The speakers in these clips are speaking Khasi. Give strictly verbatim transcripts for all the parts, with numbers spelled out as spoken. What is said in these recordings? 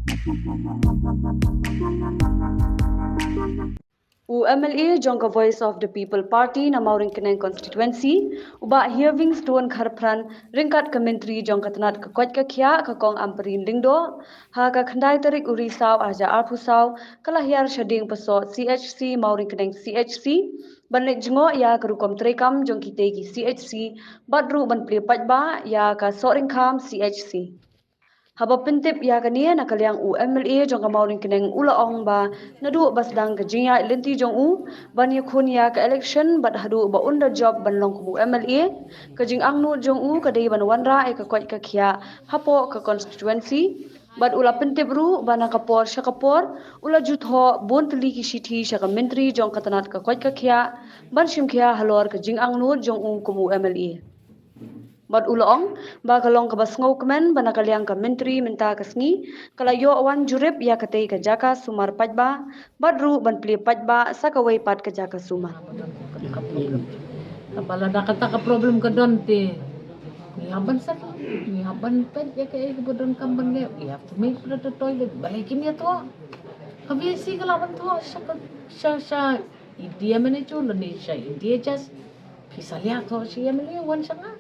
U M L A jong ka Voice of the People Party na Mawryngkneng Constituency, u Bah Heaving Stone Kharpran, ryngkat ka Myntri jong ka tnat ka koit ka khiah ka Kong Ampareen Lyngdoh, ha ka khyndai tarik u Risaw ar hajar arphew saw, ka la hiar sha dieng pasoh C H C Mawryngkneng C H C, ban leit jngoh ïa ka rukom treikam jong kitei ki C H C, bad ruh ban plie paidbah ïa ka Sohryngkham C H C. Haba pyntip ïa kane na ka liang u M L A jong ka Mawryngkneng u la ong ba naduh ba sdang ka jingïaid lynti jong u ban ïakhun ïa ka election bad haduh ba un da jop ban long kum u M L A, ka jingangnud jong u ka dei ban wanrah ïa ka koit ka khiah hapoh ka constituency. Bad u la pyntip ruh ba na ka por sha ka por u la ju thoh bun tylli ki shithi sha ka Myntri jong ka tnat ka koit ka khiah ban shim khia halor ka jingangnud jong u kum u M L A. Bad u la ong ba ka long kaba sngewkmen ba na ka liang ka Myntri mynta ka sngi ka la ïoh wan jurip ïa katei ka jaka sumar paidbah bad ruh ban plie paidbah sa kawei pat ka jaka sumar. Kaba lada kata ka problem ka don te, ngi hap ban settle, ngi hap ban peit ïa kaei kaba donkam ban leh. We have to make the toilet. Balei kim ïathoh? Ka V A C ka lah ban thoh sha ka, sha, sha India mane chu lane sha India just. Phi sa leh thoh sha ïa mane wan sha nga.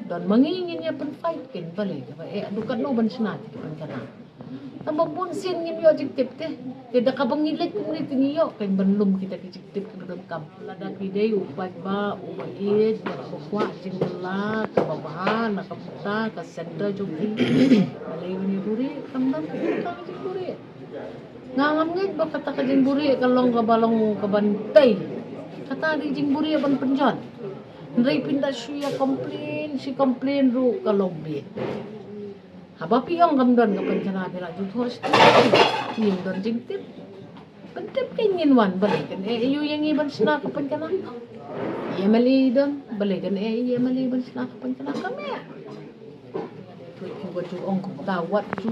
Don ma ngi ngin ïa pynfight kin balei kaba eh haduh katno ban shna ki pynkylla. Tang ba bun sien ngim ïoh jingtip te. Te da kaba ngi leit kumne te ngi ïoh kan ban lum kita ki jingtip kiba donkam. Lada phi dei u paidbah uba ïeit bad uba kwah jingkylla kaba bha na ka bynta ka center jong phi. Balei ban ïa buhrieh, kam don ka bynta ka jingbuhrieh. Nga ngam ngeit ba kata ka jingbuhrieh ka long kaba long kaban tei. Kata dei jingbuhrieh ban pynjot. Hynrei phin da shu ïa complain, shu complain ruh ka long beit. Haba phi ong kam don ka pynkylla phi la ju thoh sha, ngim don jingtip. Pyntip kein ngin wan, balei kan eh ïa ngi ban shna ka pynkylla. I M L A i don, balei kan eh i M L A ban shna ka pynkylla, kam eh. Phi wat ju ong kumta, wat ju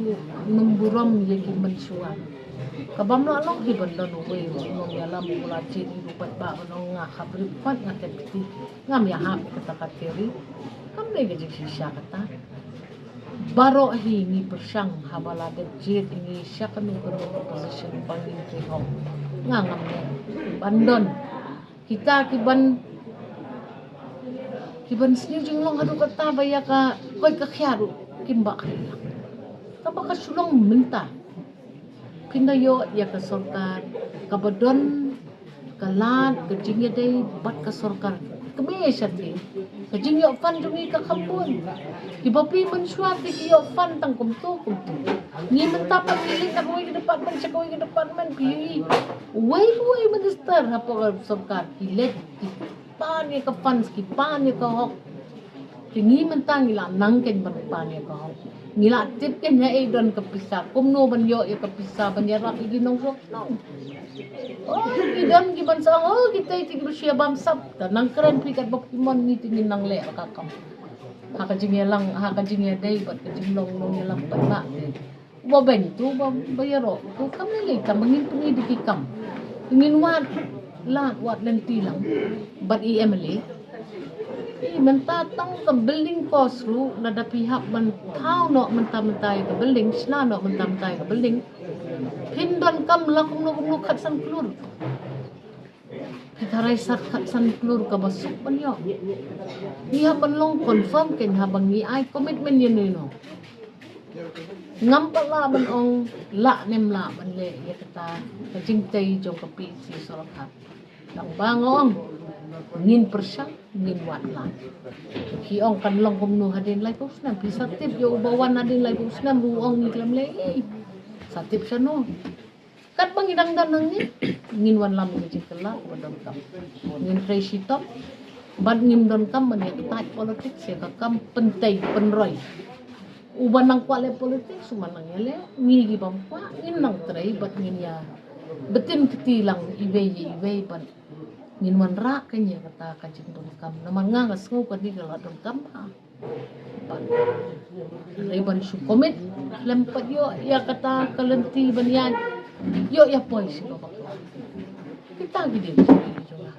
nym burom ïa ki mynshuwa. Ka bym lah long hi ban don uwei u nongïalam u la jied ïa u paidbah ban ong nga hap rip pat nga tep kti. Ngam ïahap ïa kata ka theory. Kam dei ka jingshisha kata. Baroh hi ngi pyrshang haba la dep jied ïa ngi sha kano kano ka position ba ngin trei hok. Nga ngam ngeit ban don kita kiban, kiban sniew jinglong haduh katta ba ïa ka koit ka khiah ruh kim bah khlem. Kaba ka shu long mynta. Phin da ïoh ïa ka sorkar kaba don ka lad ka jingïadei bad ka sorkar kmie shatei. Ka jingïoh fund jong ngi ka kham bun. Kiba phi mynshuwa te ki ïoh fund tang kumto kumto. Ngi mynta pat ngi leit na kawei ka department sha kawei ka department, phi ïohi uwei uwei minister hapoh ka sorkar ki leit ki pan ïa ka funds, ki pan ïa ka hok. Te ngi mynta ngi la nang kein ban pan ïa ka hok. Ngi la tip kein ha ei don ka pisa, kumno ban ïoh ïa ka pisa ban ïarap ïa ki nongshong shnong. Oh, ki don kiban sa ong, oh, kitei te kiba shu ïa bamsap. Te nang kren phi kat ba phi mon ngi te ngin nang leh ka kam. Ha ka jingïalang, ha ka jingïadei bad ka jinglong nongïalam paidbah te. Uba beiñ tu, uba, uba ïaroh tu, kam lei lei, tang ba ngin pyni da ki kam. Ngin wad lad wad lynti lang bad i M L A. I mynta tang ka building cost ruh, lada phi hap ban thaw noh mynta mynta ïa ka building, shna noh mynta mynta ïa ka building, phin donkam la kumno kumno khatsan klur. Ki tharai sat khatsan klur kaba suk ban ïoh. Ngi hap ban long confirm kein haba ngi ai commitment ïano ïano. Ngam pat lah ban ong lah ne em lah ban leh ïa kata ka jingtei jong ka P H C Soraphat. Tang ba nga ong ngin pyrshang, ngin wad lad. Ki ong kan long kumno hadien laiphew snem, phi sa tip ïa uba wan hadien laiphew snem ruh u ong ngi khlem leh ei. Sa tip shano. Katba ngi dang don hangne, ngin wanlam ïa ka jingkylla kaba donkam. Ngin trei shitom bad ngim donkam ban ïa kyntait politics, ïa ka kam pyntei pynroi. Uba nang kwah leh politics, uba nang ïa leh, ngi ki bym kwah ngin nang trei bad ngin ïa btin kti lang iwei ïa iwei bad ngin wanrah kein ïa kata ka jingdonkam. Namar nga nga sngew kane ka la donkam bha. Ban, hynrei ban shu commit khlem pat ïoh ïa kata ka lynti ban ïaid, ïoh ïa poi sha ka bakla. Kita ki dei ki jong nga.